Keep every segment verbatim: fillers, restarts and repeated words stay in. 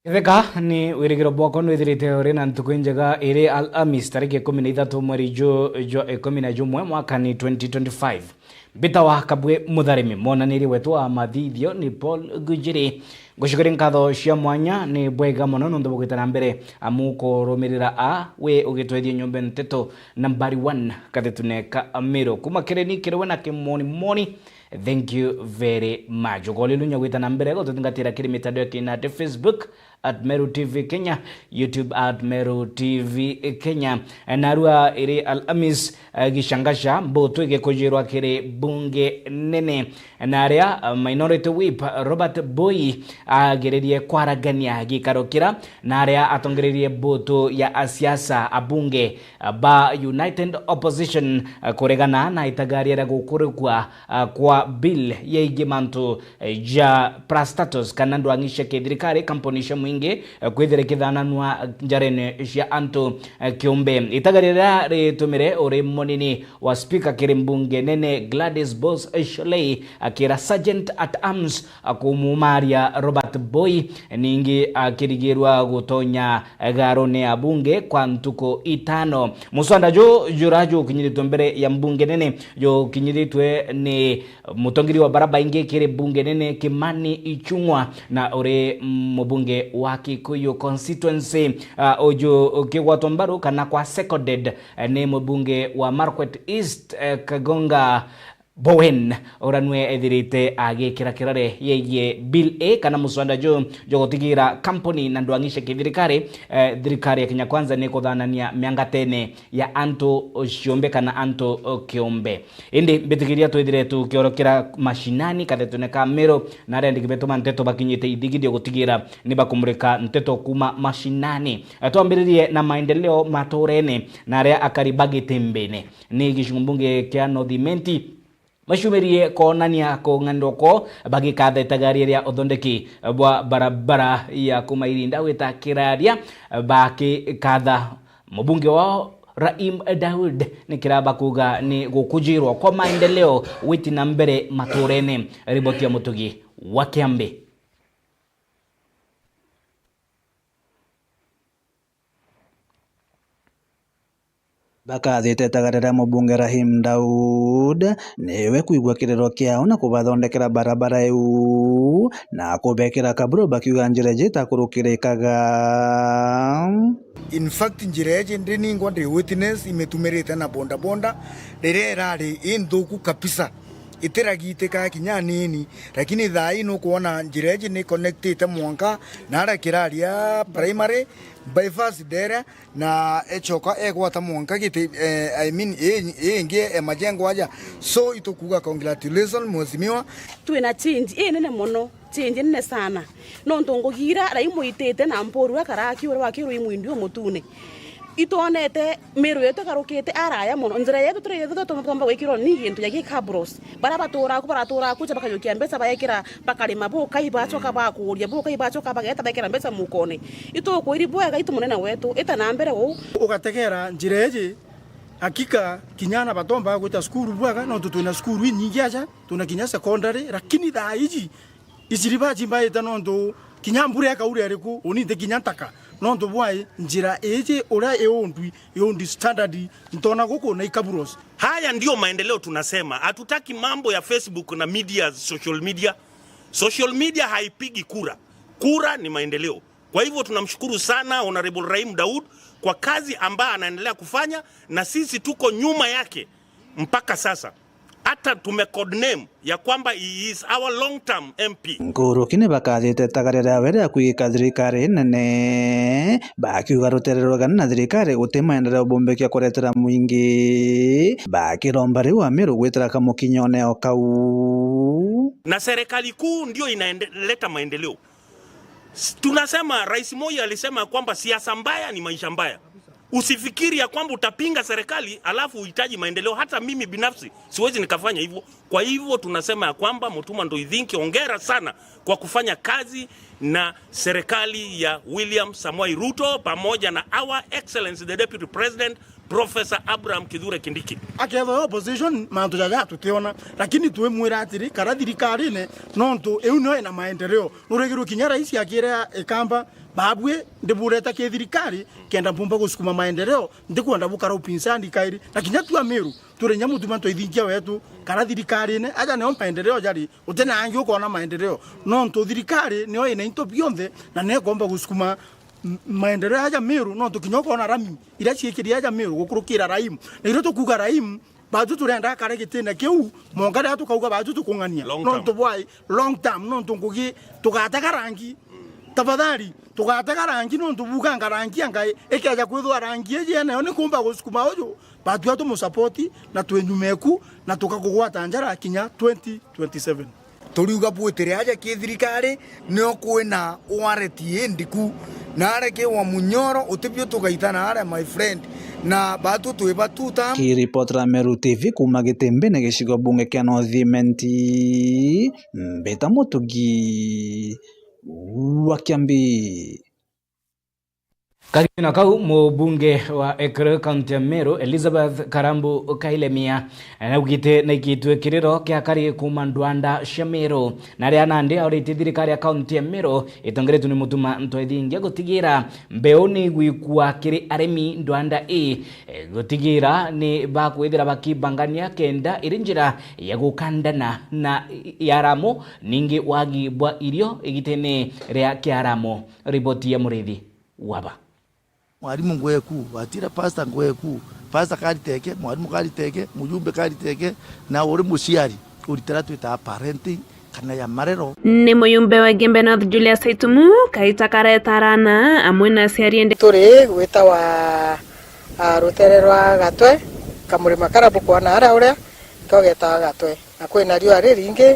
Ketheka ni wirigiro bwakwa nwithirite uri na ntuku injega iri Alhamis tariki ikumi na ithatu mweri ju jwa ikumi na jumwe mwakani twenty twenty-five. Mbitawa Kabwe Mutharimi, mwonaniria wetu wa mathithio ni Paul Gujiri. Ngucukiri nkatho cia mwanya ni bwega mono nontu bugwita na mbere amu kurumirira a wi ugitwethia nyombe nteto nambari one kathetune ka Amiru. Kuma kiri ni kiri we na kimoni moni, thank you very much. Ugolilu nya gwita na mbere gututhingatira kiri mitandao ya kinandi, Facebook at Meru T V Kenya, YouTube at Meru T V Kenya. Narua iri Alhamis, eh, gicangaca mbutu igikujirwa kiri bunge nene, na aria, eh, Minority Whip Robert Boi agiririe kwaragania gikaro kira, na aria atongererie mbutu ya asiasa, abunge, eh, ba United Opposition, eh, kuregana na itagaria ria gukurukua, eh, kwa bill yegie mantu, eh, ja parastatals kana ndwang'i cia kithirikari, kampuni cia mwingi, eh, kwithira ikithananua njarene cia antu, eh, kiumbe. Itagaria riria ritumire uri munini wa spika kiri mbunge nene Gladys Boss Sholei akira Sergeant at Arms akumumaria Robert Boi, ningi akirigirwa gutonya garuni ya bunge kwa ntuku itano. Muswanda ju jura jukinyiritwe mbere ya mbunge nene, jukinyiritwe ni mutongeria wa bara baingi kiri bunge nene Kimani Ichung'wa, na uri mubunge wa Kikuyu constituency, ah, uju ukigwatwa mbaru kana kwa seconded, eh, ni mubunge wa Markwet East, eh, Kagonga Bowen, uria nwe ethirite agikira kirore yegie bill A kana muswanda ju jwa gutigira kampuni na ndwang'i cia kithirikari, eh, thirikari ya Kenya Kwanza ni kuthanania miangatene ya antu ciumbe kana antu kiumbe. Indi mbitikiria twithire tukiorokera mashinani kathetune ka Meru, na aria andiki betu ba nteto bakinyite ithigithio gutigira ni bakumurika nteto kuma mashinani. Eh, twambiririe na maendeleo maturene na aria akari ba Gitimbine ni gicigo mbunge kia North Imenti maciumirie koonania kung'andwa kwao bagikatha itagaria ria uthondeki bwa barabara ya kuma Irinda gwita Kiraria, bakikatha mubunge wao Rahim Daud ni kira bakuga ni gukujirwa kwa maendeleo gwiti na mbere maturene. Riboti ya Mutugi wa Kiambi. Bakathite itagaria ria mubunge Rahim Daud, niwe kwigua kiriro kiao na kubathondekera barabara iu na kubekira kaburo, bakiuga njira iji itakurukirikaga. In fact, njira iji ndi ningwa ndi witness, imitumirite na bodaboda riria irari inthuku kabisa, itiragitika kinya anini, lakini thaa ii nukwona njira iji ni connectite mwanka naria Kiraria Primary, bypass ndere, na ecoka egwata mwanka Giti, eh, I mean, ii, ii ingi e majengo aja. So, itukuga congratulations, mheshimiwa. Twina change inene mono, change nene sana. Nontu ngugi ira raimuitite na mpuru akara akiura wakirwa imwindi umutune. Itwonete Meru yetu ikarukite araya mono. Njira yetu turi yetu tumba gwikirwa ni gintu ya gikabros. Bara batura ku, baratura ku, bakajukia mbeca baekira, bakarima bukai, bacoka bakuria bukai, bacoka bageta baekira mbeca mukone. Itukwiri bwega, itu munene wetu, ita na mbere uu. Ugategera njira iji, hakika kinya ana batomba gwita cukuru bwega, nontu twina cukuru inyingi aja, twina kinya secondary, lakini thaa iji iciribaci mbaite nontu kinya mbura ikaura iriku, uninte kinya ntaka. Nontu bwai njira iji uria iundwi, iundwi standard, ntona guku na ikaburos. Haya ndio maendeleo tunasema. Hatutaki mambo ya Facebook na media, social media. Social media haipigi kura. Kura ni maendeleo. Kwa hivyo tunamshukuru sana Honorable Rahim Daud kwa kazi ambayo anaendelea kufanya, na sisi tuko nyuma yake mpaka sasa. Hata tume codename ya kwamba he is our long term M P. Nkuruki ni bakathite itagaria riawe ria kwigika thirikari nene, bakiuga rutere rwega na thirikari guti maendeleo bumbikia kuretera mwingi, bakiromba riu Amiru gwitira kamukinyone o kau. Na serikali kuu ndio inaleta maendeleo. S-, tunasema, Rais Moi alisema kwamba siasa mbaya ni maisha mbaya. Usifikiri ya kwamba utapinga serikali alafu uhitaji maendeleo. Hata mimi binafsi siwezi nikafanya hivyo. Kwa hivyo tunasema ya kwamba Mutuma Ndoi Thinki, hongera sana kwa kufanya kazi na serikali ya William Samoei Ruto pamoja na our Excellency the Deputy President, Professor Abraham Kithure Kindiki. Akethwa yo opposition, mantu jaja tutiona, lakini twimwira atiri, kara thirikarine, nontu iu nio ina maendeleo. Nuregirwe kinya rais akire Ikamba, babue, ndibureta ki thirikari, kenda mpumba gusukuma maendeleo, ndikwenda bukara upinzani kairi. Na kinya tu Amiru, turi nya mutuma twaithingia wetu, kara thirikarine, aja nio maendeleo jari, utina angi ukona maendeleo. Nontu thirikari nio ina into bionthe, na nekomba gusukuma m-, maendeleo aja Meru, nontu kinya ukona rami iria ciikiri aja Meru gukurukira Raimu. Na irio tukuuga Raimu, batu turenda akare gitine kiu, monka riria tukauga batu tukung'ania. Long term. Nontu bwai, long term, nontu ngugi tugatega rangi. Tafadhali, tugatega rangi nontu buganga rangi ya Ngai, ikeja kwithwa rangi iji nayo ni kumba gusukuma uju, batu atu musapoti na twi nyuma eku, na tukakugwata njara kinya twenty twenty-seven. Turiuga bwitire aja ki thirikari, nio kwina wareti indiku, na aria ki wa Munyoro, utibio tugaitana aria, my friend, na batu twiba two term. Kiripotera Meru T V kuuma Gitimbine, gicigo bunge kia North Imenti, Mbita Mutugi wa Kiambi. Kagina kau, mubunge wa Ekuru, kaunti ya Meru, Elizabeth Karambu Kailemia, naugite naikitwe kiriro kia kari kuuma ndwanda cia Meru. Na aria nandi auritie thirikari ya kaunti ya Meru itongeretwe ni Mutuma Ntwethingia gutigira mbeu ni igwikua kiri arimi ndwanda ii, gutigira ni bakwithira bakibangania kenda iri njira ya gukandana na yaramu, ningi wagi bwa irio igitene ria kiaramu. Riboti ya Murithi Waba. Mwarimu ngweku, watira pasta ngweku, pasta kariteke, mwarimu kariteke, mujumbe kariteke, na uri muciari, uritira twitaga parenting, kana ya marero. Ni muyumbe wa Igembe North Julius Aitumu, kaita kareta arana amwe na aciari ende. Turi gwitawa, ah, rutere rwa Gatwe, kamurima kara bukwona ara uria, ko getawa Gatwe. Na kwina riua riringi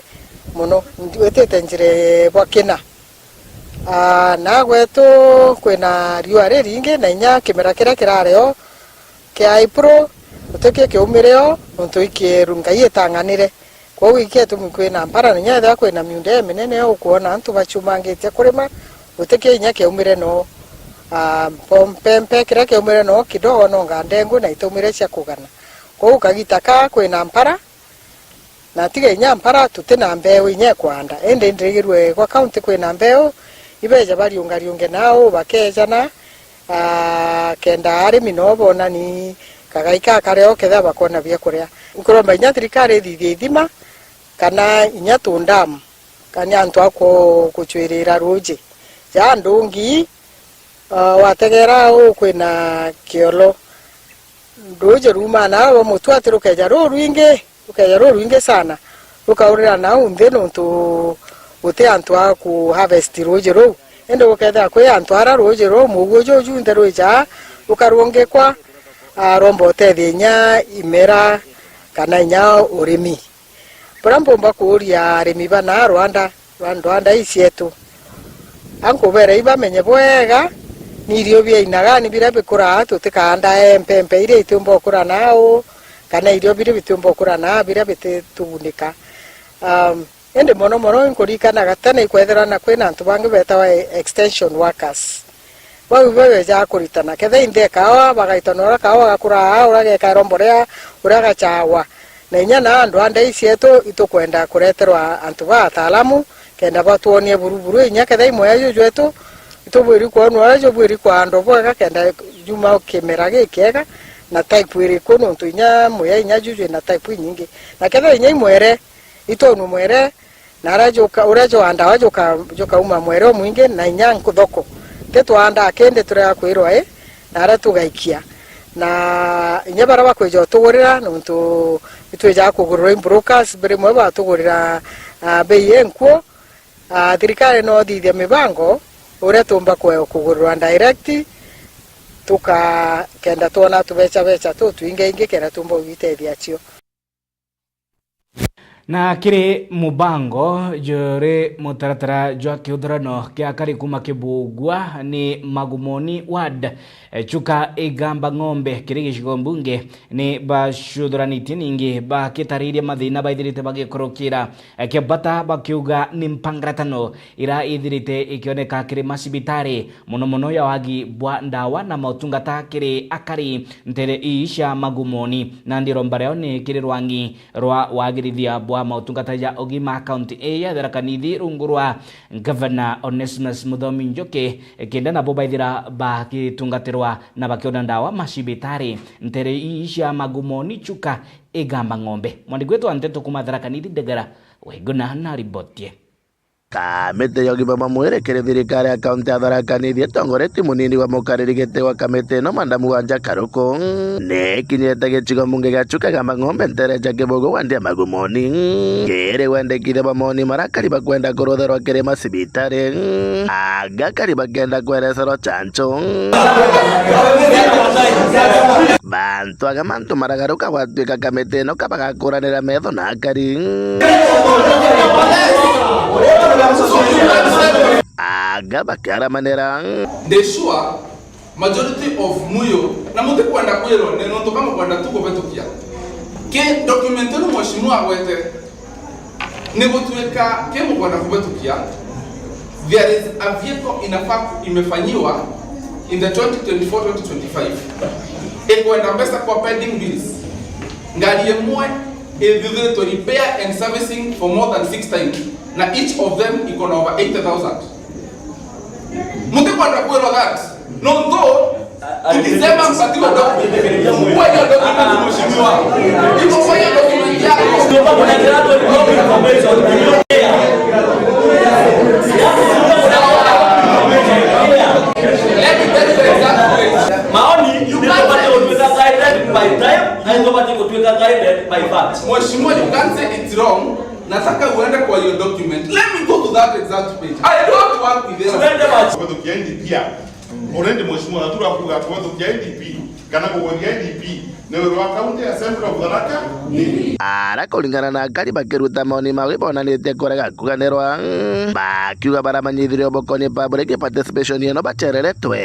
mono, witite njira bwa kina. Ah, na gwetu kwina riua riringi, na inya kimera kiria kirari o kia April, gutikio kiaumire o, nontu ikieru Ngai itang'anire. Kwou ikio itumi kwina mpara, na inya ethira kwina miunda iminene ukwona antu bacumangitie kurima, gutikio inya kiaumire no. Ah, mpo-, mpempe kiria kiaumire no kidogo, no ngandengu na itaumire cia kugana. Kwou kagita ka kwina mpara, na tiga inya mpara, tuti na mbeu inya ikwanda. Indi ndirigirue gwa kaunti kwina mbeu, ibeja bariungariunge nao, bakejana, aa, kenda arimi nao bonani kagai ka kario kethira bakona bia kuria. Nkuromba inya thirikari ithithie ithima kana inya tundamu, kana antu a ku-, kucwirira ruuji. Ja ndungi, aa, wategera uu kwina kiolo. Ruuji ruumaa na rwa mutu ati rukeja rurwingi, rukeja rurwingi sana, rukaurira nau nthi nontu guti antu a ku harvest ruuji ruu. Indi gukethira kwi antu ara ruuji ruu, muguo juu junthe rwijaa, rukarungikwa, aa, rwomba utethia inya imera kana inya urimi. Buria mpumba kuuria arimi bana rwanda, rwa ndwanda ii cietu, a nkubera ibamenye bwega, ni irio biainaga ni biria bikuraa, tutikaandae mpempe iria itiumba ukura nau, kana irio biria bitiumba ukura naa biria bititugunika. Um, indi mono mono inkurikanaga tene ikwethirwa na kwina antu bangi betawa e-, extension workers. Bau ibo bejaga kuritana. Kethira inthe kaawa, bagaitanwa uria kaawa gakuraga, uria gekairwa mborea, uria gachaagwa. Na inya na andu a ndai cietu itukwenda kureterwa antu ba ataalamu, kenda batwonie buru buru. Inya kethira i mwea ju jwetu, itubwiri kwonwa uria jubwiri kwaandwa bwega, kenda juma kimera gikiega, na type iriku, nontu inya mwea inya ju jwina type inyingi. Na kethira inya i mwere, itwonwe mwere, na aria juka-, uria juandawa juka-, jukauma mwere umwingi, na inya nku-, thoko. Ti twandaa kindi turega kwirwa i, na aria tugaikia. Na inya baria bakwija utugurira, nontu itwijaga kugurira i brokers, rimwe batugurira, ah, bei inkuu. Ah, thirikari no ithithia mibango uria tuumba kwe-, kugurirwa direct, tuka-, kenda twona tubecha becha tutwingaingi kenda tuumba gwitethia cio. Na kiri mubango juri mutaratara jwa kiuthurano kia akari kuma Kibugua ni Magumoni Ward, eh, Chuka Igamba Ng'ombe kiri gicigo mbunge ni bacuthuranitie ningi bakitariria mathina baithirite bagikurukira, eh, kia bata bakiuga ni mpangaratano ira ithirite ikioneka kiri macibitari, mono mono ya wagi bwa ndawa na motungata kiri akari ntere ii cia Magumoni. Nandi iromba riao ni kiri rwangi rwa wagirithia bwa motungata ja ugima kaunti ii ya Tharaka Nithi rungu rwa Gavana Onesmus Muthomi Njuki, kenda nabo baithira bagitungatirwa na bakiona ndawa macibitari ntere ii cia Magumoni, Chuka, Igamba Ng'ombe. Mwandiki wetu wa nteto kuma Tharaka Nithi Ndegera Waiguna na riboti ii. Kamiti ya ugima bwa mwiri kiri thirikari ya kaunti ya Tharaka Nithi itongoretie munini wa mukariri giti wa kamiti ino, Madam Wanja Karuku, ni ikinyite gicigo mbunge gia Chuka Igamba Ng'ombe ntere ja Kibugu wandi ya Magumoni kiri wendekithia bwa moni maria akari bakwenda kurutherwa kiri macibitari, aga akari bakenda kwerecerwa chancho. Bantu aga mantu maragaruka gwatuika kamiti ino kabagakuranira metho na akari. Aga bakiaramanira. Ndi sure majority of muyo na mutikwenda kwirwa ni nontu ka mukwenda tu kubetukia. Ki document ino mheshimiwa agwete ni gutuika ki mukwenda kubetukia, there is a vehicle inafaa imefanyiwa in the twenty twenty-four twenty twenty-five ikwenda mbeca kwa pending bills. Ngari imwe ithithitwe repair and servicing for more than six times, na each of them iko na over eighty thousand. Mutikwenda kwirwa that. Nontu tukisema mpatiwe document. Chukua hiyo document, mheshimiwa. Iko kwa hiyo document yako. Let me tell you the exact way. Maoni, you can't say it. Mheshimiwa, you can't say it's wrong. Nataka uende kwa hiyo document. Let me go to that exact page. I don't work with them. Twende basi. Kubethukia N D P a. Already mheshimiwa, na turakuga kubethukia N D P kana kugweria N D P ni wira wa county assembly of Tharaka Nithi. Ara kuringana na akari bakiruta maoni ma wi bonanitie kurega kuganirwa, bakiuga baramanyithirio bukoni public participation ino bachereretwe.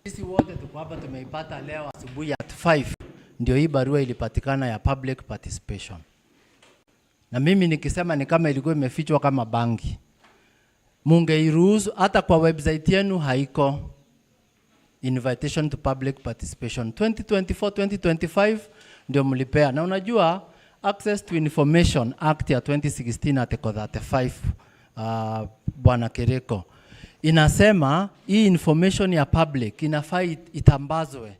Sisi wote tuko hapa, tumeipata leo asubuhi at five, ndio hii barua ilipatikana ya public participation. Na mimi nikisema ni kama ilikuwa imefichwa kama bangi. Mungeiruhusu, hata kwa website yenu haiko. Invitation to public participation twenty twenty-four, twenty twenty-five ndio mlipea. Na unajua, Access to Information Act ya twenty sixteen article thirty-five, uh, Bwana Kiriko, inasema hii information ya public inafaa it-, itambazwe.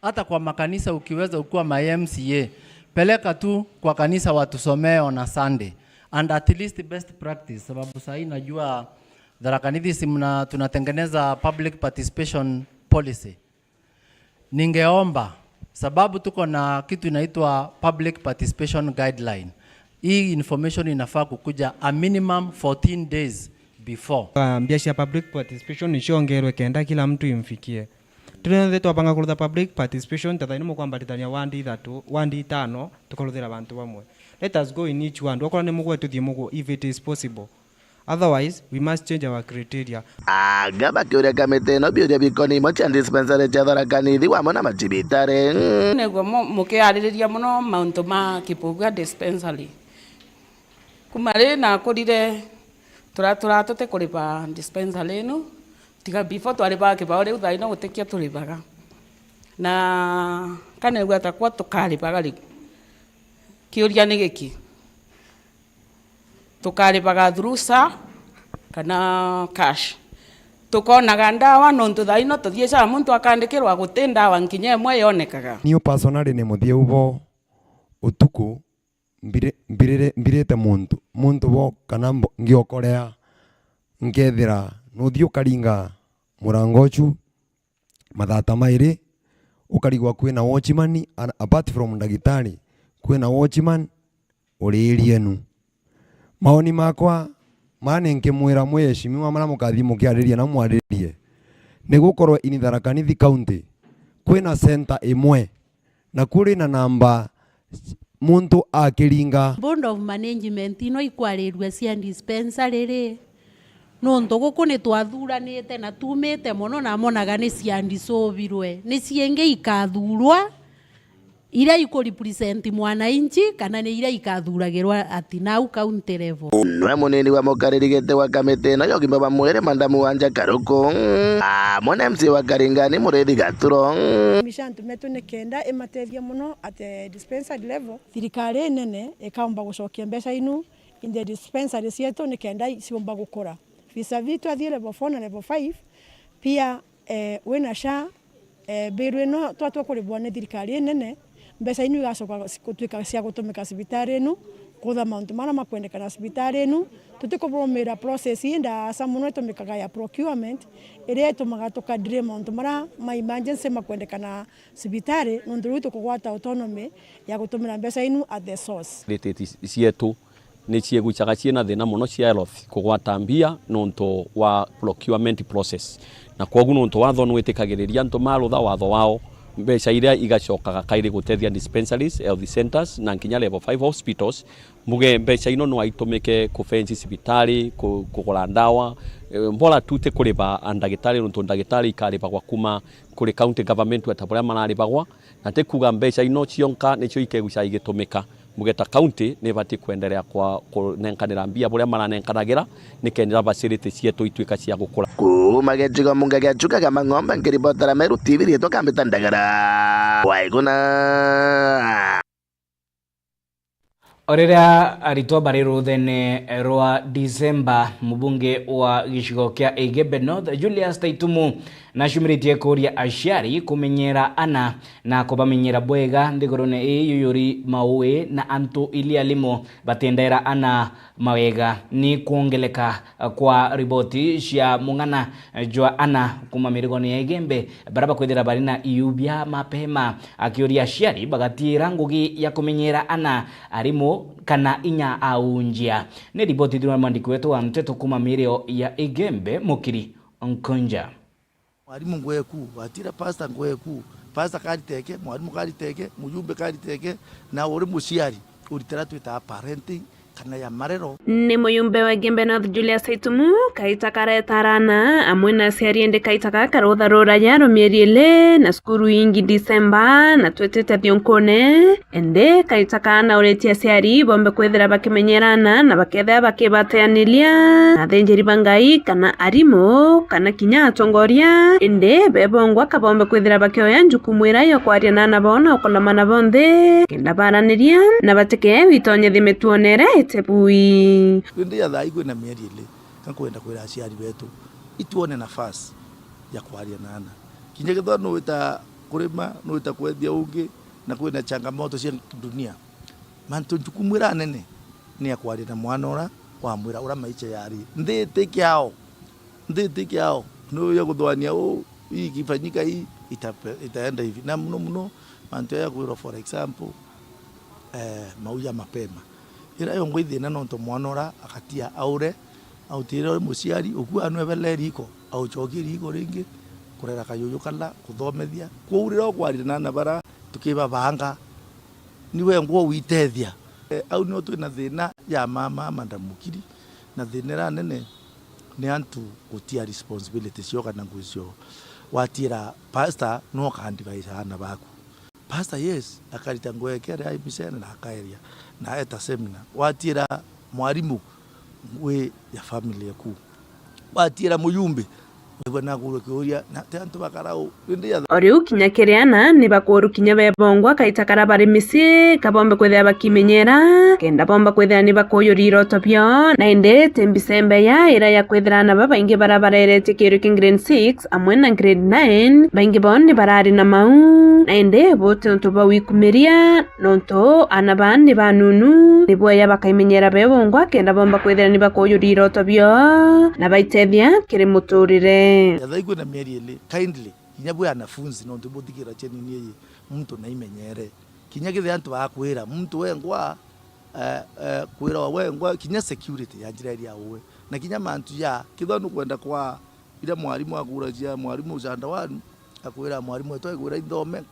Hata kwa makanisa ukiweza, ukiwa my M C A, peleka tu kwa kanisa watusomee on a Sunday. And at least best practice, sababu saa hii najua Tharaka Nithi si mna-, tunatengeneza public participation policy. Ningeomba, sababu tuko na kitu inaitwa public participation guideline. Hii information inafaa kukuja a minimum fourteen days before. Ah, mbia cia public participation niciongerwe kenda kila mtu imfikie. Turi onthe twabanga kurutha public participation, ta thaini mukwambaritania ward ithatu, ward itano, tukaruthira bantu bamwe. Let us go in each ward. Okorwo ni mugwe, tuthii mugwe, if it is possible. Otherwise, we must change our criteria. Aga bakiuria kamiti ino biuria bikoni imwe cia dispensary cia Tharaka Nithi wamwe na macibitari. Niguo mu-, mukiaririria muno mauntu ma Kibugua dispensary. Kuma ri nakurire, tura-, tura-, tutikuriba dispensary ino. Tiga before twaribaga kibao, riu thaa ino gutikio turibaga. Na kanegua takwa tukaribaga riu. Kiuria ni giki. Tukaribaga through SHA kana cash. Tukonaga ndawa nontu thaa ino tuthiicaga muntu akandikirwa guti ndawa nkinya imwe yonekaga. Niu personally ni muthiu bo utuku mbiri-, mbirire-, mbirite muntu, muntu bo kana mbo-, ngiokorea nkethira nuthi ukaringa murango ucu mathaa ta mairi, ukarigwa kwina watchman, a-, apart from ndagitari, kwina watchman uriirie nu. Maoni makwa maa ni nkimwira mwiheshimiwa maria mukathi mukiariria na mwaririe, ni gukorwa in Tharaka Nithi County kwina center imwe na kuri na namba muntu akiringa. Board of Management ino ikwarirua cia dispensary ri? Nontu guku ni twathuranite na tuumite mono, na monaga ni cia ndisubirwe, ni ciingi ikathurwa iria iku represent mwananchi, kana ni iria ikathuragirwa ati nau county level. Nwe munini wa mukariri giti wa kamiti ino ya ugima bwa mwiri, Madamu Wanja Karuku, amwe na M C A wa Karingani, Murithi Gaturo. Mishantu metu ni kenda imatethia mono at the dispensary level, thirikari inene ikaumba gucokia mbeca inu in the dispensary cietu ni kenda ciumba gukura. Vis-a-vis twathie level four na level five, pia, eh, wina SHA, eh, bill ino twatua kurivwa ni thirikari inene, mbeca inu igacoka gutwika cia gutumika cibitari inu, kutha mauntu maria makwendekana cibitari inu. Tutikurumira process ii ndaasa mono itumikaga ya procurement, iria itumaga tuka delay mauntu maria ma emergency makwendekana cibitari, nontu riu tukugwata autonomy ya gutumira mbeca inu at the source. Facilities cietu ni ciigucaga ciina thina mono cia health kugwata mbia nontu wa procurement process. Na kwogu nontu watho nwitikirirria antu marutha watho wao, mbeca iria igacokaga kairi gutethia dispensaries, health centres na nkinya level five hospitals, mbuge mbeca ino no aitumike kufenci cibitari, ku-, kugura ndawa, eh, mbora tu ti kuriva ndagitari, nontu ndagitari ikarivagwa kuma kuri county government ta buria mararivagwa, na ti kuuga mbeca ino cionka nicio ikeguca igitumika. Mbuge ta county ni ibati kwenderea kwa kunenkanira mbia buria maranenkanagira, nikenda facility cietu itwika cia gukura. Kuuma gicigo mbunge gia Chuka gia Mang'ombe, nkiribotera Meru T V, riitwa Kambita Ndagara. Waiguna. O riria aritwa bari ruthene rwa Decemba, mubunge wa gicigo kia Igembe North, Julius Taitumu, nacumiritie kuuria aciari kumenyera ana na kubamenyera bwega nthigurune ii yuyuri maui na antu ili alimu batendera ana mawega. Ni kwongeleka kwa riboti cia mung'ana jwa ana kuma mirigone ya Igembe, baria bakwithira bari na iu bia mapema, akiuria aciari bagatiira ngugi ya kumenyera ana, arimu kana inya aunjia. Ni riboti ithirwa mwandiki wetu wa nteto kuma mirio ya Igembe, Mukiri Nkunja. Mwarimu ngweku, watira pasta ngweku, pasta kariteke, mwarimu kariteke, mujumbe kariteke, na uri muciari, uritira twitaga parenting kana ya marero. Ni muyumbe wa Igembe North Julius Aitumu, kaita kareta arana amwe na aciari, indi kaita gaka rutha ruraya rwa mieri ili na cukuru ingi December, na twitite thiunkune. Indi kaita kaa nauritie aciari bombe kwithira bakimenyerana na bakethira bakibateaniria na athinjiri ba Ngai kana arimu kana kinya atongoria. Indi bebongwa kabombe kwithira bakioya njukumu iria ya kwaria na ana bao na ukulama nabo nthi kenda baraniria na batikee witonyethie mituone iria iti bui. Indi ya thaa ii kwina mieri ili, ka nkwenda kwira aciari betu, itwone nafasi ya kwaria na ana. Kinya kethira nuwita kurima, nuwita kwethia ungi, na kwina changamoto cia dunia, mantu njukumu iria nene ni ya kwaria na mwana ura, wamwira ura maisha yari. Nthi iti kiao, nthi iti kiao, ni ya guthwania uu, hii ikifanyika hii, itape-, itaenda hivi. Na muno muno, mantu ya kwirwa, for example, eh, mauja mapema. Ira yongwa ithina nontu mwana ura agatia aure, autire uri muciari, ukua anwebele riko, aucokie riko ringi, kurera kayuyu kala, kuthomethia. Kwou rira ukwaria na ana bara tukibabanga, ni wengwa witethia. Eh, au nio twina thina ya mama, Madam Mukiri, na thina iria nene ni antu gutia responsibility cio kana ngugi cio. Watiira pastor, no ka advise ana baku. Pastor, yes, akarita ngugi yake ari ibicene na akaeria, na eta seminar. Watiira mwarimu, ngugi ya family yaku. Watiira muyumbe, waigua nakurwa kiuria, na ti antu bakara uu, indi ya. O riu kinya kiri ana ni bakuru kinya bebongwa kaita kara bari micii, kabombe kwithira bakimenyera, kenda bomba kwithira ni bakuyuria iroto bio. Na indi ti mbisembe ya ira ya kwithira ana babaingi bara bareretie kiurio kia grade six amwe na grade nine, baingi bao ni barari na mau. Na indi buti untu bwa wikumiria, nontu ana baa ni banunu, ni bweya bakaimenyera bebongwa kenda bomba kwithira ni bakuyuria iroto bio na baitethia kiri muturire. Yatha ikwina mieri ili, kindly, kinya bwi anafunzi, nontu buthikira chenini iyi, muntu naimenyere. Kinya kethira antu bakwira, muntu wengwa, eh, eh, kwira wengwa, kinya security ya njira iria uwe. Na kinya mantu ja, kethira nukwenda kwa, ira mwarimu akuragia mwarimu ucanda wanu, akwira mwarimu, etwa ikwira inthome,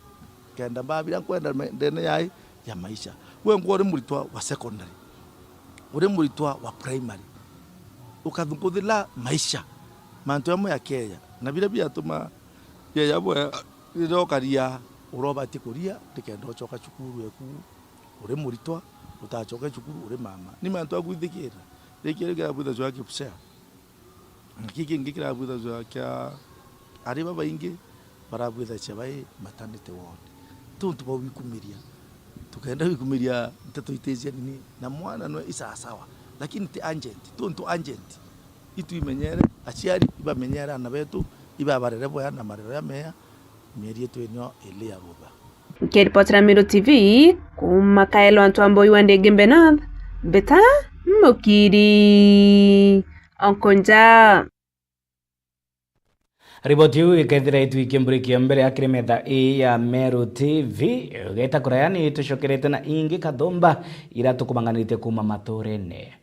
kenda mbabira nkwenda me-, ndene yai, ya maisha. Gwe ngwa uri muritwa wa secondary, uri muritwa wa primary, ukathunguthira maisha, mantu jamwe jakeeja, na biria biatuma bieja bwega, riria ukaria uria ubati kuria, nikenda ucoka cukuru eku uri muritwa, utacoke cukuru uri mama. Ni mantu ja gwithikira. Ri kiria kirabwithagua kibusea. Giki kingi kirabwithagua kia ari babaingi barabwithagia bai maternity ward. Tontu bwa gwikumiria, tukenda gwikumiria nteto iticia nini, na mwana nwe isasawa, lakini ti urgent, tontu urgent. Itu imenyere, aciari ibamenyere aana betu, ibabarere bwega na marero jamea, mieri yetu inio ili ya rutha. Nkiripotera Meru T V, kuuma Kaelo Antwamboi wa Ndingi Mbenath, Mbita Mukiri. Onkonja. Riboti iu ikethira itwikie mburiki ya mbere akiri metha ii ya Meru T V. Ugeta kuraya ni tucokerete na ingi kathumba ira tukumanganite kuuma maturene.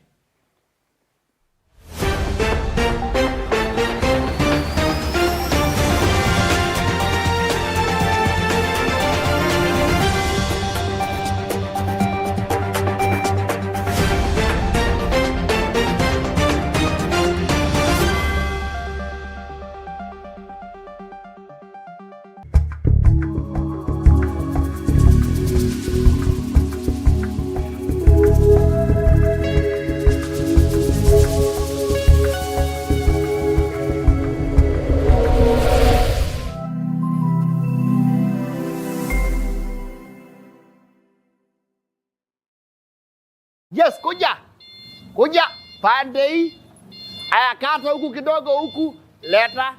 Yes, kuja. Kuja pande hii. Aya, kata huku kidogo huku. Leta.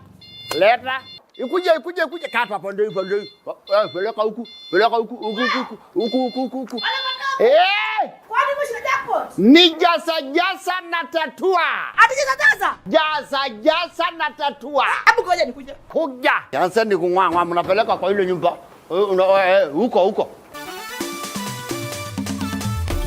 Leta. Ikuje, ikuje, ikuje. Kata pande hii, pande hii. Eh, peleka huku. Peleka huku, huku, huku, huku. Eh! Kwani mwisho jackpot? Ni jaza, jaza na tatua. Ati jaza, jaza? Jaza, jaza na tatua. Hebu ngoja nikuje. Kuja. Jaza ni kung'ang'wa, mnapeleka kwa ile nyumba. Eh, una-, eh, eh, huko, huko.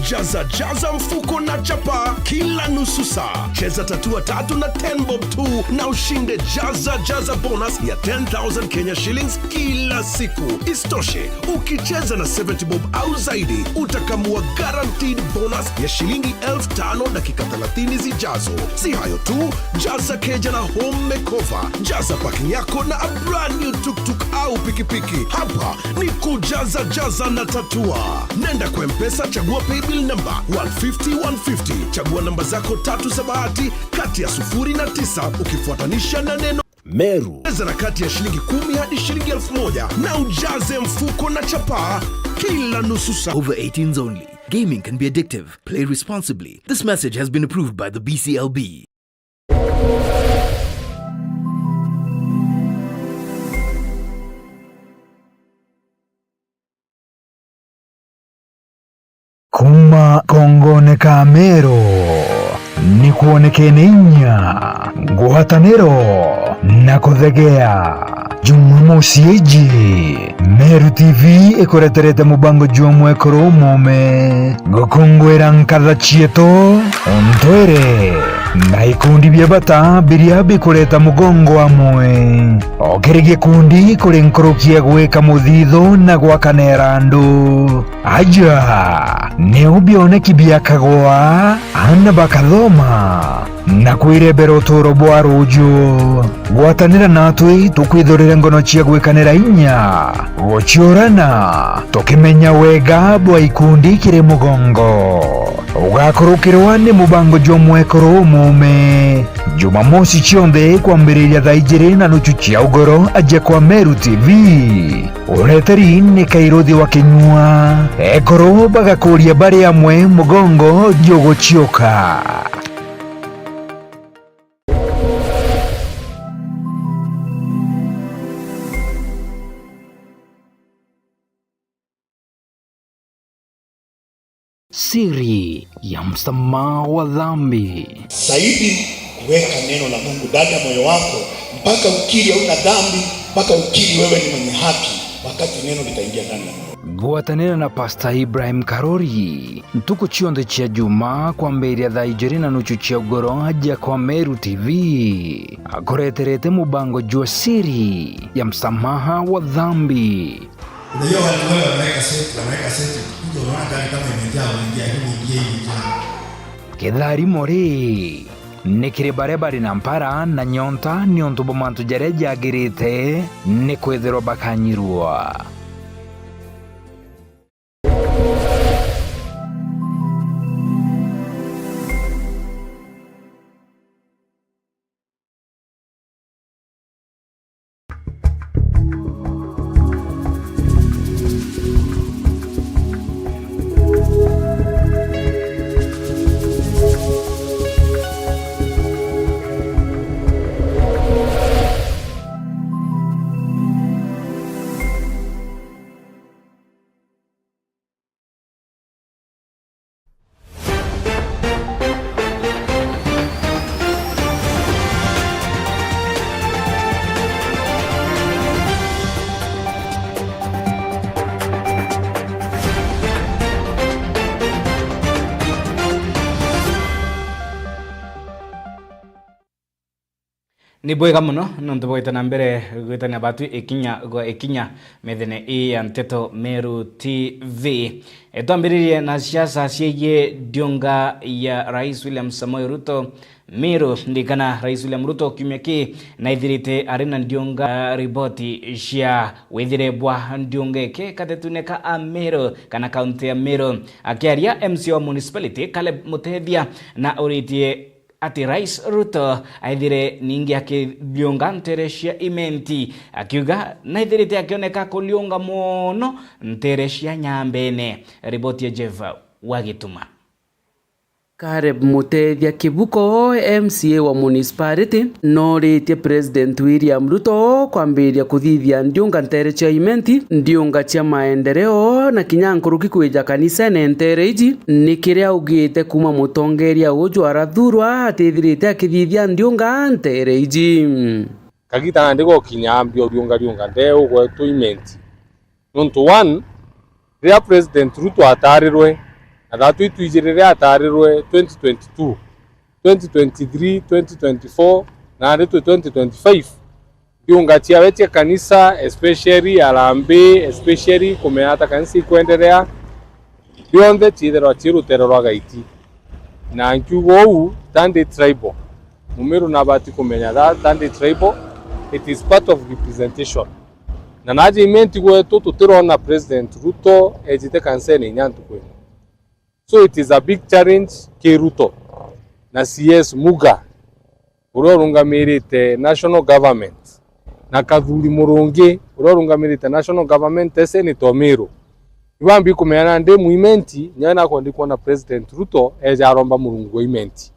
Jaza, jaza mfuko na chapa kila nusu saa. Cheza tatua tatu na ten bob tu na ushinde jaza, jaza bonus ya ten thousand Kenya shillings kila siku. Isitoshe, ukicheza na seventy bob au zaidi, utakamua guaranteed bonus ya shilingi elfu tano dakika thelathini zijazo. Si hayo tu, jaza keja na home makeover, jaza parking yako na a brand new tuk-tuk au pikipiki. Hapa ni kujaza jaza na tatua. Nenda kwa M-Pesa, chagua paybill number one fifty one fifty. Chagua namba zako tatu za bahati kati ya sufuri na tisa ukifuatanisha na neno Meru. Cheza na kati ya shilingi kumi hadi shilingi elfu moja na ujaze mfuko na chapa kila nusu saa. Over eighteens only. Gaming can be addictive. Play responsibly. This message has been approved by the B C L B. Kuuma kongone ka Meru, ni kwonekene inya, ngwataniro na kuthegea. Jumamosi iji, Meru T V ikureterete mubango jwa mwekuru umume, gukungwira nkatha cietu, untwire, na ikundi bia bata biria bikureta mugongo amwe. O kiri gikundi kuri nkuruki ya gwika muthithu na gwakanira andu. Aja, niu bioneki biakagwa, aana bakathoma, na kwirembera uturo bwa ruju. Gwatanira natwi tukwithurire ngono cia gwikanira inya, guciurana, tukimenya wega bwa ikundi kiri mugongo. Ugakurukirwa ni mubango jwa mwekuru umume. Jumamosi cionthe kwambiriria thaa ijiri na nuchu cia ugoro, aja kwa Meru T V. Ureteri ni Kairuthi wa Kinyua. Ekuru bagakuria bari amwe mugongo juguciuka. Siri ya msamaha wa dhambi. Zaidi, weka neno la Mungu ndani ya moyo wako mpaka ukiri hauna dhambi, mpaka ukiri wewe ni mwenye haki, wakati neno litaingia ndani ya moyo. Gwatanira na Pastor Ibrahim Karori ntuku cionthe cia Juma kwambiria thaa ijiri na nuchu cia ugoro aja kwa Meru T V, akureterete mubango jwa Siri ya msamaha wa dhambi. Unajua watu wale wanaweka set, wanaweka set, kuja unaona gari kama imejaa, unaingia, lakini ingia imejaa. Kitharimo ri ni kiri baria bari na mpara na nyonta niuntu bwa mantu jaria jagirite ni kwithirwa bakanyirua. Ni bwega mono nontu bwa gwita na mbere gwitania batu ikinya gwa ikinya methene ii ya Nteto Meru T V. E, twambiririe na siasa ciegii ndiunga ya Rais William Samoei Ruto Meru. Ndirikana Rais William Ruto kiumia kii naithirite ari na ndiunga, riboti cia withire bwa ndiunga iki katetune ka Ameru kana kaunti ya Meru. Akiaria M C A wa municipality Caleb Mutethia na uritie ati Rais Ruto aithire ningi akiliunga ntere cia Imenti, akiuga naithirite akioneka kuliunga mono ntere cia Nyambene. Riboti ya Jeff Wagituma. Caleb Mutethia Kibuko, M C A wa municipality, noritie President William Ruto kwambiriria kuthithia ndiunga ntere cia Imenti, ndiunga cia maendeleo, na kinya nkuruki kwija kanisene ntere iji, ni kiria augite kuma mutongeria uju arathurwa atithirite akithithia ndiunga ntere iji. Kagita nandi gokinya ambia uriunga riunga ndee ugwetwa Imenti. Nontu one, riria President Ruto atarirwe, na thatu itwiji riria atarirwe twenty twenty-two, twenty twenty-three, twenty twenty-four, na nandi twi twenty twenty-five, ndiunga ciawe cia kanisa, especially Harambee, especially kumenya ata kanisa ikwenderea, bionthe ciithirwa ci rutere rwa Gaiti. Na nkiuga uu, tandi tribal. Mumiru nabati kumenya that tandi tribal, it is part of representation. Na naja Imenti gwetu tutirona President Ruto ejite kanisene inya ntuku imwe. So it is a big challenge ki Ruto na C S Muga uria urungamirite national government, na Kathuri Murungi uria urungamirite national government e Senate o Meru. Ibambi kumenya nandi mu Imenti, nyawe nakwenda kwona President Ruto eja aromba Murungu wa Imenti.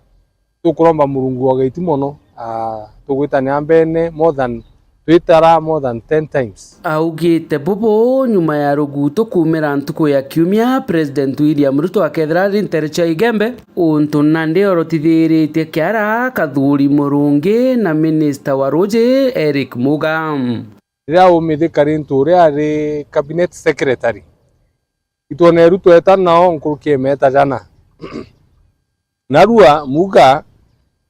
Tukuromba Murungu wa Gaiti mono, ah, tugwitania mbene more than twitara more than ten times. Augite bubu nyuma ya rugutu kuumira ntuku ya kiumia, President William Ruto akethira ari ntere cia Igembe, untu nandi orotithiritie kiara Kathuri Murungi na minista wa ruuji Eric Muga. Riria umithikari ntu uria ari cabinet secretary, itwone Ruto eta nao nkuruki ya meta jana. Narua Muga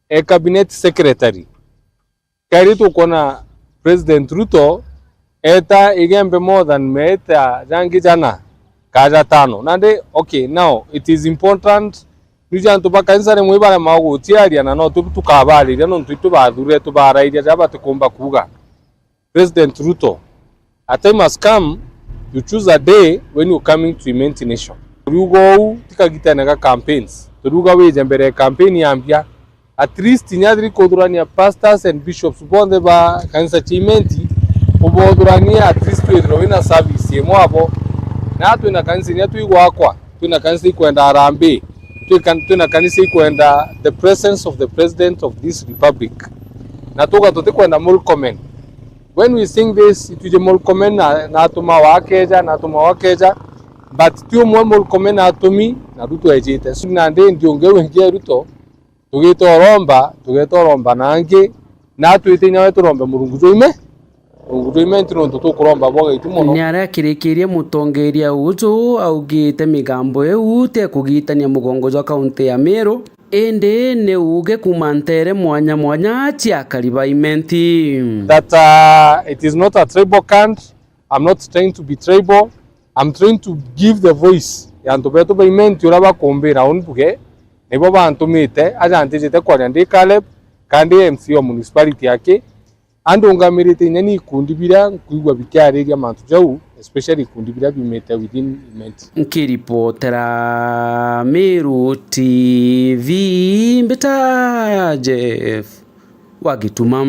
e cabinet secretary. Kairi tukwona President Ruto eta Igembe more than meta jangi jana ka jatano. Nandi, okay, now it is important. Niji antu ba kanisa rimwe ibarema gutiaria na no tu-, tukabariria nontu itu bathurire tubarairia ja batikumba kuuga. President Ruto, a time has come, you choose a day when you coming to Imenti Nation. Turiuga uu ti kagitene ga campaigns. Turiuga wije mbere ya campaign yambia. At least inya thiri kuthurania pastors and bishops bonthe ba kanisa cia Imenti, ubothuranie at least withirwe wina service imwe abo. Na twina kanisa inya twi gwakwa, twina kanisa ikwenda Harambee, twi kan-, twina kanisa ikwenda the presence of the president of this republic. Na tuga tutikwenda Murkomen. When we sing this, itwije Murkomen na, na atuma wakeja, na atuma wakeja, but ti umwe Murkomen atumi, na Ruto ejite. So, nandi ndiunge wingi e Ruto, tugite uromba, tugite uromba nangi, na atwite inya we turombe Murungu jwa Ime-, Murungu jwa Imenti nontu tukuromba bwa Gaiti mono. Ni aria akirikirie mutongeria uju augite migambo iu ti ya kugitania mugongo jwa kaunti ya Meru, indi ni uuge kuuma ntere mwanya mwanya cia akari ba Imenti. That, uh, it is not a tribal country, I'm not trying to be tribal. I'm trying to give the voice ya antu betu ba Imenti uria bakumbira uni mbuge, nibo bantumite, aja ntijite kwaria ndi Caleb, kandi M C A wa municipality aki, andungamirite inya ni ikundi biria nkwigua bikiariria mantu jau, especially ikundi biria biumite within Imenti. Nkiripotera Meru T V, mbita Jeff wa Gituma.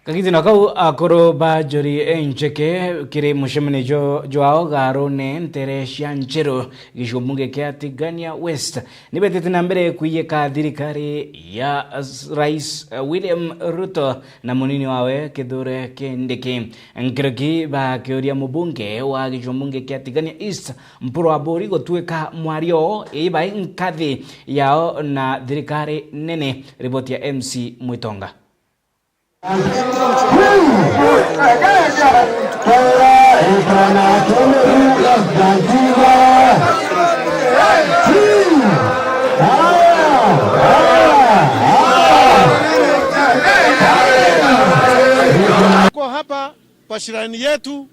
Kagitino kau, akuru ba Njuri Incheke kiri mucemanio jo-, jwao Garune ntere cia Ncheru, gicigo mbunge kia Tigania West, nibetete na mbere kwiyika thirikari ya s-, Rais, eh, William Ruto na munini wawe Kithure Kindiki. Nkuruki bakiuria mubunge wa gicigo mbunge kia Tigania East, Mpuru Aburi gutuika mwario, ibai nkathi yao na thirikari nene. Riboti ya M C Mwitonga. Tuko hapa kwa shrine yetu,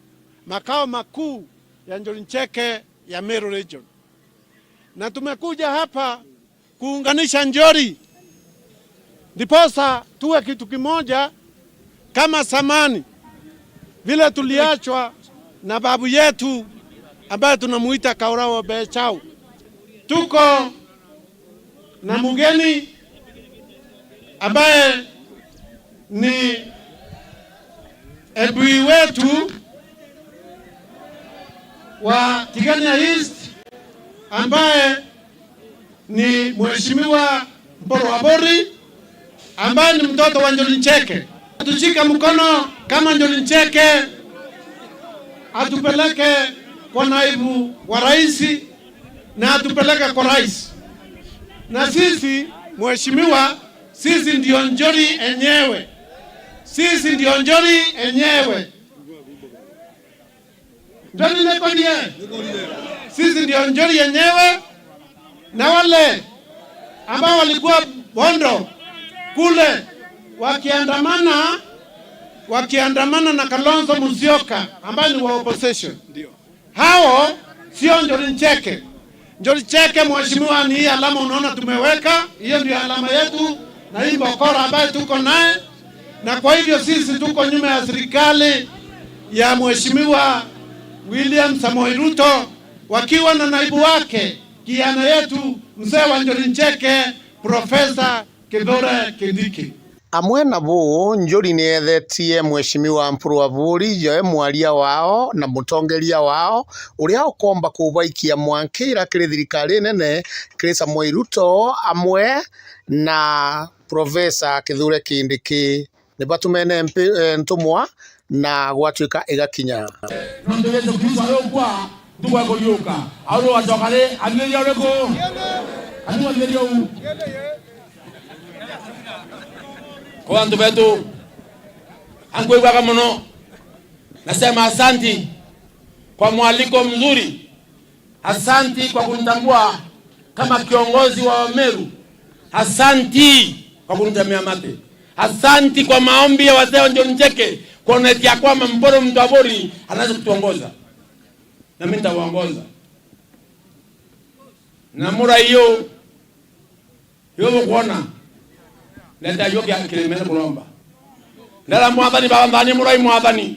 makao makuu ya Njuri Ncheke ya Meru Region. Na tumekuja hapa kuunganisha Njuri, ndiposa tuwe kitu kimoja kama zamani, vile tuliachwa na babu yetu ambaye tunamuita Kaurao Bechao. Tuko na mgeni ambaye ni M P wetu wa Tigania East, ambaye ni Mheshimiwa Mpuru Aburi, ambaye ni mtoto wa Njuri Ncheke. Atushika mkono kama Njuri Ncheke, atupeleke kwa naibu wa rais na atupeleke kwa rais. Na sisi, mheshimiwa, sisi ndio Njuri enyewe. Sisi ndio Njuri enyewe. Njuri nikorie. Sisi ndio Njuri yenyewe. Na wale ambao walikuwa Bondo kule wakiandamana, wakiandamana na Kalonzo Musyoka ambaye ni wa opposition. Hao sio Njuri Ncheke. Njuri Ncheke, mheshimiwa, ni hii alama unaona tumeweka, hiyo ndio alama yetu, na hii mbokora ambayo tuko naye. Na kwa hivyo sisi tuko nyuma ya serikali ya mheshimiwa William Samoei Ruto wakiwa na naibu wake, kijana yetu, mzee wa Njuri Ncheke, Profesa Kithure Kindiki. Amwe na buu, Njuri ni eethetie Mheshimiwa Mpuru Aburi, joe mwaria wao na mutongeria wao, uria ukomba kubaikia mwankira kiri thirikari nene, kiri Samoei Ruto amwe na Profesa Kithure Kindiki. Ni batumene mpi-, eh, ntumwa na gwatuika igakinya. Nontu Yesu Kristo ari ukwa, ntuku ya kuriuka, auri ugacoka ri, athithiria uriku? Ati athithiria u? Kwa antu betu, ankwigwaga muno, nasema asanti kwa mwaliko mzuri. Asanti kwa kunitambua kama kiongozi wa Wameru. Asanti kwa kunitemea mate. Asanti kwa maombi ya wazee wa Njuri Ncheke kuonetia kwamba Mpuru Mtwaburi anaweza kutuongoza. Na mimi nitawaongoza. Na mura hiyo Iwe bukwona, leta yo kia kirimene kuromba. Ndera Mwathani, Baba, nthani murai Mwathani.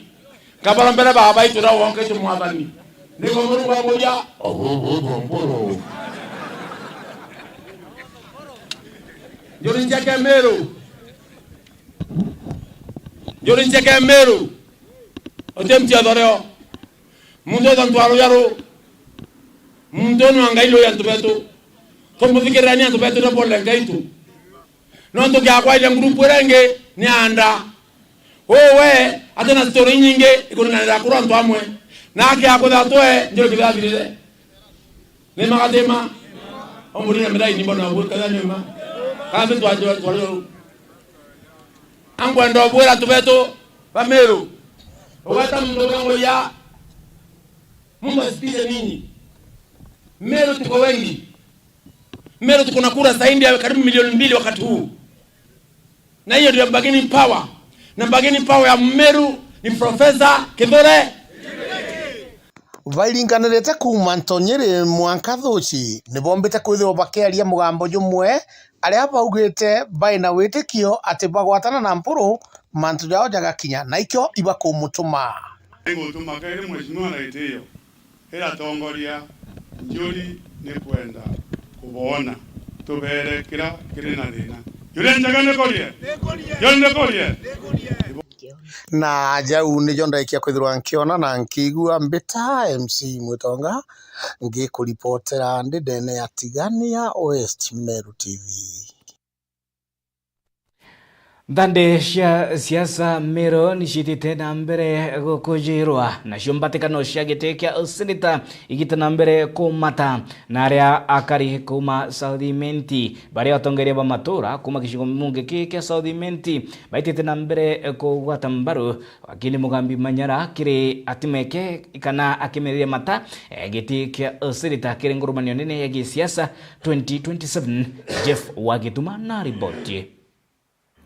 Kabara mbere Baba itu ra wonke tu Mwathani. Niko Murungu akuria, oho, oho, oho, oho. Njuri Ncheke Meru. Njuri Ncheke Meru. Ote mtia dhoreo. Muntu uyu antu aruyaru. Muntu uyu ni wa Ngai, lui antu betu. Tumuthikirira ni antu betu, ni bole Ngai tu. Nontu kiakwairia ngurupu iria ingi ni anda. Uu we, ati na story inyingi, ikuringanira kuru antu amwe. Na akiakutha twe, njuri kithathirire. Ni magatima. Omurire mirai ni mbona bwikatha nyuma. Kambi twanjwa twarioru. Ankwenda ubwira antu betu ba Meru. Ugweta muntu uria nguya. Mungu asifiwe nyinyi. Meru tuko wengi. Meru tuko na kura zaidi ya karibu milioni mbili wakati huu. Na hiyo ndio bargaining power. Na bargaining power ya Mmeru ni Professor Kithure. Bairinganirite kuuma Ntonyiri mwanka Thuci, ni bombite kwithirwa bakiaria mugambo jumwe, aria baugite bai na witikio ati bagwatana na Mpuru, mantu jao jagakinya, na ikio ibakumutuma. Ngutuma kairi Mheshimiwa na itio. Iratongoria njuri ni kwenda kuboona, tubeere kira kiri na thina. Njuri njega ni kurie? Njuri ni kurie? Na jau nijo ndaikia kwithirwa nkiona na nkiigua. Mbita M C Mwitonga, ngikuripotera ndi ndene ya Tigania West, Meru T V. Nthande cia siasa Meru nicitite na mbere gukujirwa, nacio mbatikano cia giti kia useneta igite na mbere kumata, na aria akari kuuma South Imenti, baria atongeria ba matura kuuma gicigo mbunge kii kia South Imenti baitite na mbere kugwata mbaru wakili Mugambi Manyara kiri atimeke kana akimiriria mata, eh, giti kia useneta kiri ngurumanio nene ya gisiasa twenty twenty-seven. Jeff Wagituma na riboti.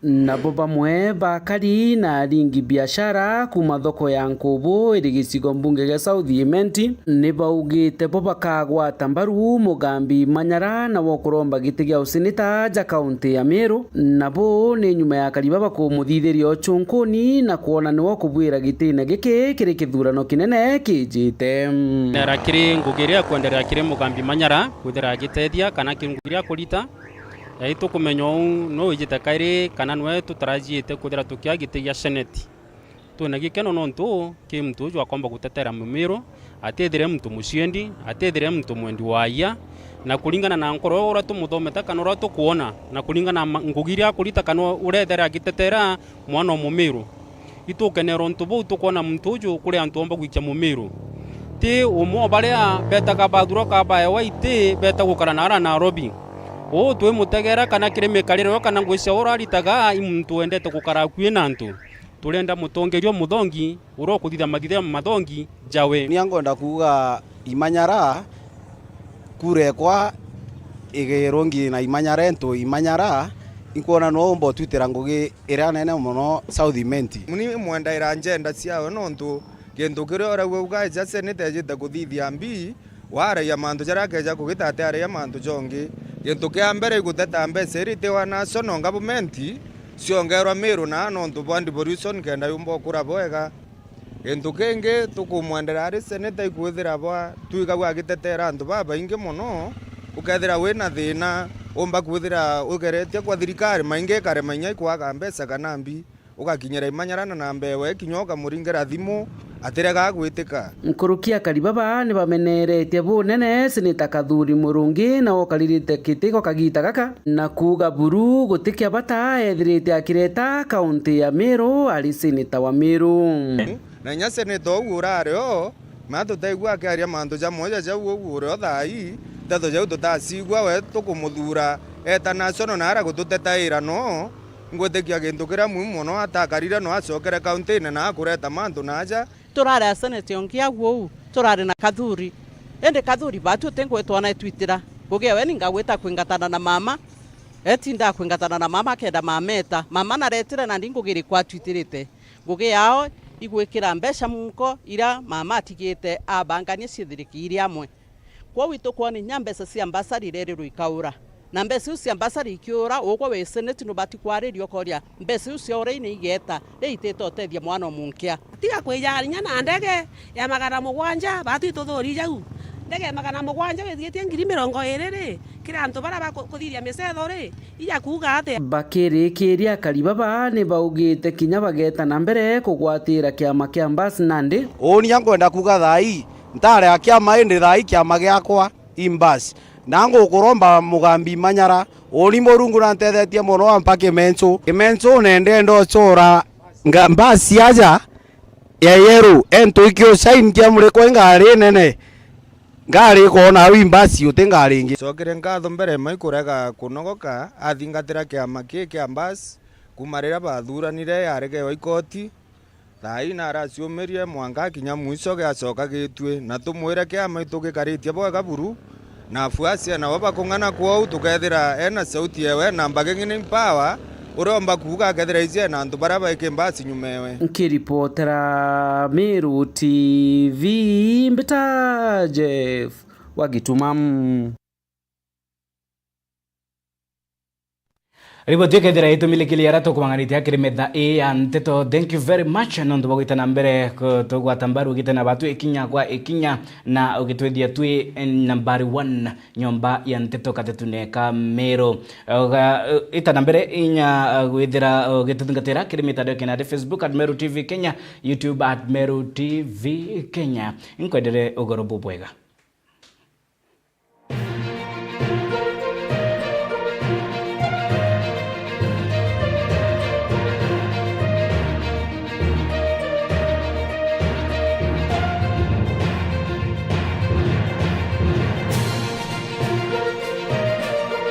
Nabo bamwe bakari na aringi biashara kuuma thoko ya Nkubu iri gicigo mbunge gia South Imenti ni baugite bo bakagwata mbaru Mugambi Manyara nawe ukuromba giti gia useneta ja kaunti ya Meru. Nabo ni nyuma ya akari baba kumuthithiria ucunkuni na kwona niwe ukubwira gitine giki kiri kithurano kinene kijite. Nera kiri ngugi iria ikwenderea kiri Mugambi Manyara kwithira agitethia kana kiri ngugi iria akurita. Ii tukumenya uu nuu wijite kairi kana nwe tutarajiite kwithira tukia giti gia seneti. Twina gikeno nontu ki muntu uju akomba gutetera Mumiru, atithire muntu muciendi, atithire muntu mwendi wa aia, na kuringana na nkoro uria tumuthomete kana uria tukwona, na kuringana na ma-, ngugi iria akurita kana uria ethera agitetera mwana o Mumiru. Itukenera untu buu tukwona muntu uju kuri antu omba gwikia Mumiru. Ti umwe o baria betaga bathuroka baewa iti beta gukara naara Nairobi. Uu twimutegera kana kiri mikarire yo kana ngugi cia uria aritaga i muntu wendete gukara akui na antu. Turenda mutongeria umuthongi uria ukuthithia mathithia mathongi jawe. Ni ankwenda kuuga Imanyara, kura ekwa igirungi na Imanyara, into Imanyara, inkwona no umba utwitira ngugi iria nene mono South Imenti. Ni mwendaira njenda ciawe nontu gintu kiria urauga uga eja seneta ejite kuthithia mbi, waragia mantu jaria akeja kugita ati aragia mantu jongi. Gintu kia mbere iguteta mbeca iria itiwa national government ciongerwa Miru na nontu bwa devolution kenda yumba ukura bwega. Gintu kingi tukumwendera ari seneta ikwithira bwa twigagua agitetera antu babaingi mono, ukethira wina thina, umba kwithira ugeretie kwa thirikari maingi ikarema inya ikwaga mbeca kana mbi, ugakinyira Imanyara na namba ewe kinya ukamuringira thimu, atiregaa gwitika. Nkuruki akari baba ni bameneretie bunene seneta Kathuri Murungi na ukaririte kiti gwa kagita gaka na kuuga buru guti kia bata ethirite akireta kaunti ya Miru ari seneta wa Miru. Na inya seneta uu urari o, ma tutaigua akiaria mantu jamwe ja jau uu uri o thaa ii, nteto jau tutacigua, we tukumuthuura eta national na ara gututetaira no, ngwitikia gintu kiria muhimu mono atakarire no acokere kauntine na akureta mantu na aja. Turari a seneti ongi agu uu, turari na Kathuri. Indi Kathuri batu uti ngugi twona etwitira. Ngugi ewe ni ngagwita kwingatana na mama, etindaa kwingatana na mama akenda mama eta. Mama naretire nandi ngugi iriku atwitirite. Ngugi yao igwikira mbeca munko iria mama atigite abangania ciithirikiire amwe. Kwou itukwona inya mbeca cia mbasari irerirwe ikaura. Na mbeca iu cia mbasari ikiura, ugwe wi seneti nubati kwariria ukoria, mbeca iu ciaura ina igeta, ri itite utethia mwana o munkia? Tiga kwijaria inya na ndege ya magana mugwanja, batu ituthuri jau. Ndege ya magana mugwanja withitie ngiri mirongo iri ri, kiri antu baria bakuthithia micetho ri, ija kuuga atia? Bakirikiria akari baba ni baugite kinya bageta na mbere kugwatira kiama kia Mbas nandi. Uuni ankwenda kuuga thaa ii, ntarega kiama indi thaa ii kiama giakwa i Mbas. Na ngukuromba Mugambi Manyara, uuni Murungu nantethetie mono ampa Kimencu. Kimencu nende ndochora nga-, Mbas aja ya yellow, entu ikio shine kia murikwa ingari nene. Ngari ikoona au i Mbas uti ngari ingi. Cokire nkatho mbere mai kurega kunogoka athingatira kiama kii kia Mbas kuma riria bathuranire yaregewa ikoti. Thaa ii naraciumirie mwanka akinya mwico giacoka gitue, na tumwire kiama itugikaritie bwega buru, na afuasi nabo bakung'ana kwou, tukethira ena sauti ewe na bargaining power, Uria umba kuuga akethira icie na antu baria baiki mbasi nyuma ewe. Nkiripotera Meru T V, mbita Jeff wa Gituma. Riboti ikethira itumilikiria aria tukumang'anitie akiri metha ii ya nteto. Thank you very much nontu bwa gwita na mbere ku-, tugwata mbaru ugite na batu ikinya kwa ikinya na ugitwithia twi nambari one nyomba ya nteto katetune ka Meru. Uga-, ita na mbere inya gwithira ugituthingatira kiri mitandao ya kinandi, Facebook at Meru T V Kenya, YouTube at Meru T V Kenya. Inkwendere ugoro bubwega.